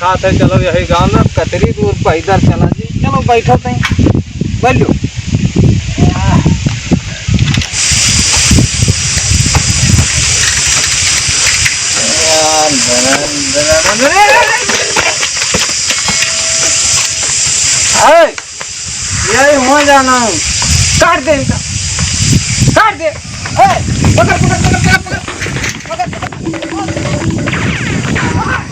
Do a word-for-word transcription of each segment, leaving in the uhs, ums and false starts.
बात है, चलो यही गाँव में कतरी दूर पैदल चला जी। चलो बैठो तई, बैठ लो। ए, यही हो जाना है। काट दे इनका, काट दे। ए, पकड़, पकड़, पकड़, पकड़, पकड़। आहा।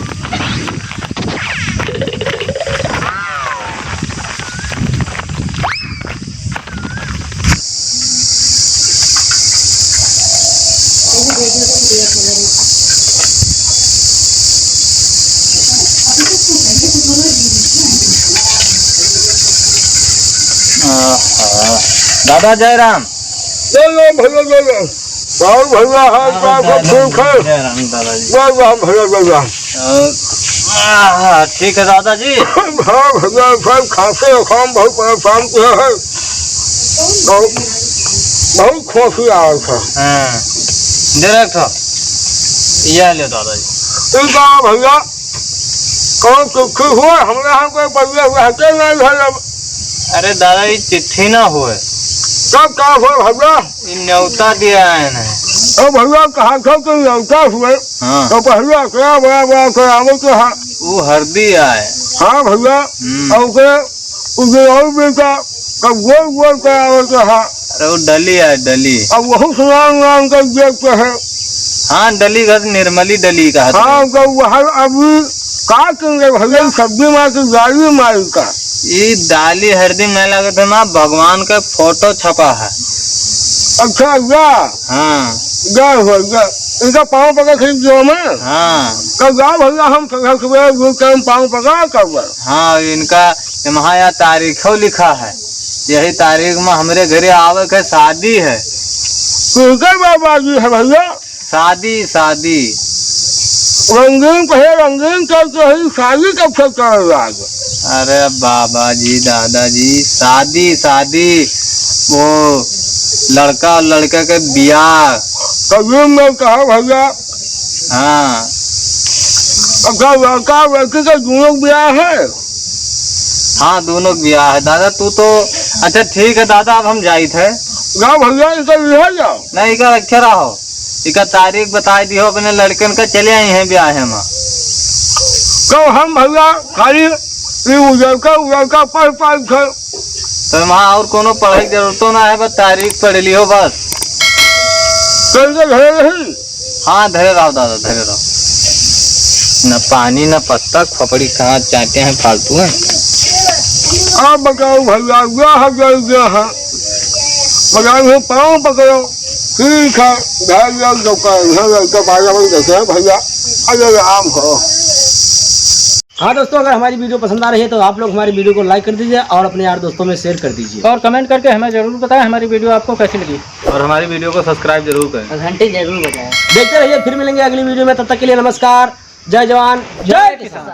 दादा जय राम। जय राम भैया, जय राम। राम भैया, हाल हाँ, चाल सब दादा, ठीक है? जय राम दादा जी। जय राम भैया, जय राम। अ, आहा, ठीक है दादा जी। हाँ भैया, सब खांसी जुकाम बहुत परेशान किया है। बहुत, बहुत खांसी आ रहा था। हाँ, direct हो। यह ले दादा जी। ठीक है भैया, कौन सुखी हुआ? हमरे यहाँ कोई बढ़िया हुआ है, क्या नहीं है अब? अरे दादा, ये चिट्ठी ना होए। तब का हुआ भैया? ये न्योता दिया है ना। ओ भैया, कहा था कि न्योता हुए। हाँ। तो पहले क्या बड़ा बड़ा करावत रहा। वो हरदी आए। हाँ भैया, हम्म। और के उजराऊ बेटा, तब गोल गोल करावत रहा। अरे वो डली आए, डली। अब वहू सुनान नाम का देखते हैं। हाँ, डली का तो निर्मली डली का है। हाँ, तो वह अभी का करेंगे भैया, सब्जी मार के गाड़ी मार का। ई दाली हरदी में नहीं लागत है माँ, भगवान का फोटो छपा है। अच्छा, या? हाँ। या हो, या। इनका पाँव पकड़ के जो में? हाँ। तो जाओ भैया, हम सुबह सुबह दो टाइम पाँव पकड़ा कर बस। हाँ, इनका यहाँ, यहाँ तारीखो लिखा है, यही तारीख में हमरे घरे आवे के शादी है। किनकर बाबा जी है भैया? शादी, शादी। रंगीन पहले रंगीन करके ही शादी कब से करे लाग? अरे बाबा जी, दादा जी, शादी, शादी, वो लड़का और लड़का के बियाह। कबीर में कहा भैया? हाँ। अच्छा, लड़का लड़की के दोनों बियाह है? हाँ, दोनों बियाह है दादा। तू तो, अच्छा ठीक है दादा, अब हम जाइत है। जाओ भैया, इनका लिया जाओ। नहीं, इका रखे रहो। इका तारीख बताई दियो अपने लड़कन का, चले आई हैं ब्याह में। तो हम भैया खाली ई उजरका, उजरका पढ़ पाई थे। तो वहाँ और कोनो पढ़े की जरूरत तो ना है, बस तारीख पढ़ लियो बस। कल के घरे रही? हाँ, धरे रहो दादा, धरे रहो। न पानी न पत्ता, खोपड़ी कहाँ चाटे हैं फालतू है। अब बताओ भैया, ब्याह जल गया है। बताओ, पाँव पकड़ो। ठीक है, धर लिया, दुकान है, लड़का पाया, वही देखे हैं भैया। अरे राम हो। हाँ दोस्तों, अगर हमारी video पसंद आ रही है तो आप लोग हमारी video को like कर दीजिए और अपने यार दोस्तों में share कर दीजिए और comment करके हमें जरूर बताएं हमारी video आपको कैसी लगी और हमारी video को subscribe जरूर करें और घंटी जरूर बजाएं। देखते रहिए, फिर मिलेंगे अगली video में। तब तक के लिए नमस्कार, जय जवान, जय किसान।